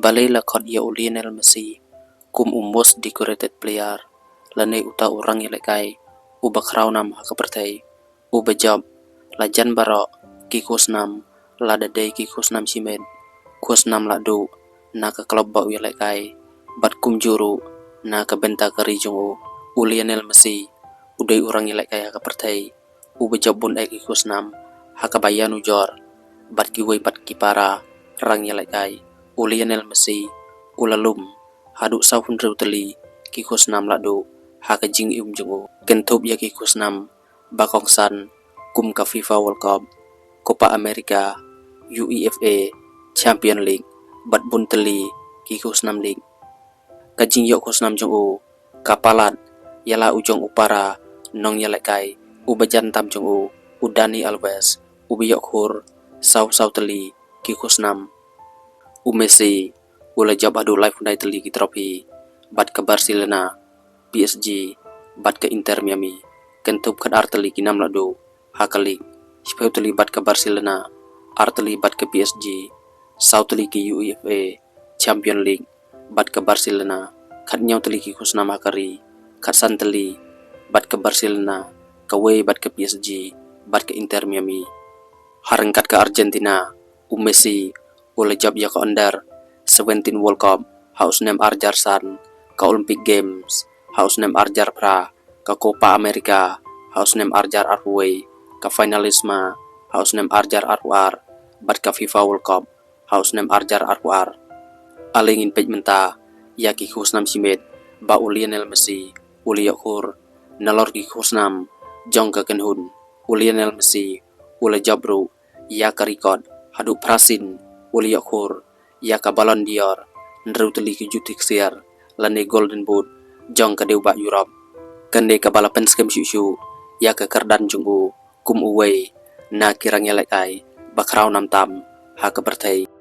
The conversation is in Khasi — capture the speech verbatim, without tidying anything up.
Balei la khot ïa u Lionel Messi kum u most decorated player, lane uta u rangïalehkai uba khraw nam ha ka pyrthei, uba jop la jan baroh ki khusnam, lada dei ki khusnam shimet, khusnam lahduh na ka club ba u ïalehkai, bad kumjuh ruh na ka bynta ka ri jong u. U Lionel Messi u dei u rangïalehkai ha ka pyrthei uba jop bun eh ki khusnam ha kaba ïanujor bad kiwei pat ki para rangïalehkai. U Lionel Messi u la lum haduh saw hynriew tylli ki khusnam lahduh ha ka jingim jong u, kynthup ïa ki khusnam ba kongsan kum ka FIFA World Cup, Copa America, UEFA Champion League, bad bun tylli ki khusnam league. Ka jingïoh khusnam jong u ka palat ïa la u jong u para nongïalehkai uba jan tam jong u, u Dani Alves, uba ïoh khur saw saw tylli ki khusnam. U Messi u la jop haduh laiphew khyndai tylli ki trophy bad ka Barcelona, PSG, bad ka Inter Miami, kynthup khatar tylli ki nam lahduh ha ka league, shiphew tylli bad ka Barcelona, ar tylli bad ka PSG, saw tylli ki UEFA Champion League bad ka Barcelona, khathynñiew tylli ki khusnam ha ka ri, khatsan tylli bad ka Barcelona, kawei bad ka PSG bad ka Inter Miami. Ha ryngkat ka Argentina, u Messi u la jop ïa ka under seventeen World Cup ha u snem ar hajar san, ka Olympic Games ha u snem ar hajar phra, ka Copa America ha u snem ar hajar arphew wei, ka Finalisma ha u snem ar hajar arphew ar, bad ka FIFA World Cup ha u snem ar hajar arphew ar. Ale ngin peit mynta ïa ki khusnam shimet ba u Lionel Messi u la ïoh khur. Nalor ki khusnam jong ka kynhun, u Lionel Messi u la jop ruh ïa ka record haduh phra sien u la ïoh khur ïa ka Ballon d'Or, hynriew tylli ki juti ksiar lane Golden Boot jong ka dewbah Europe. Kane kaba la pynskhem shuh shuh ïa ka kyrdan jong u kum uwei na ki rangïalehkai ba khraw nam tam ha ka pyrthei.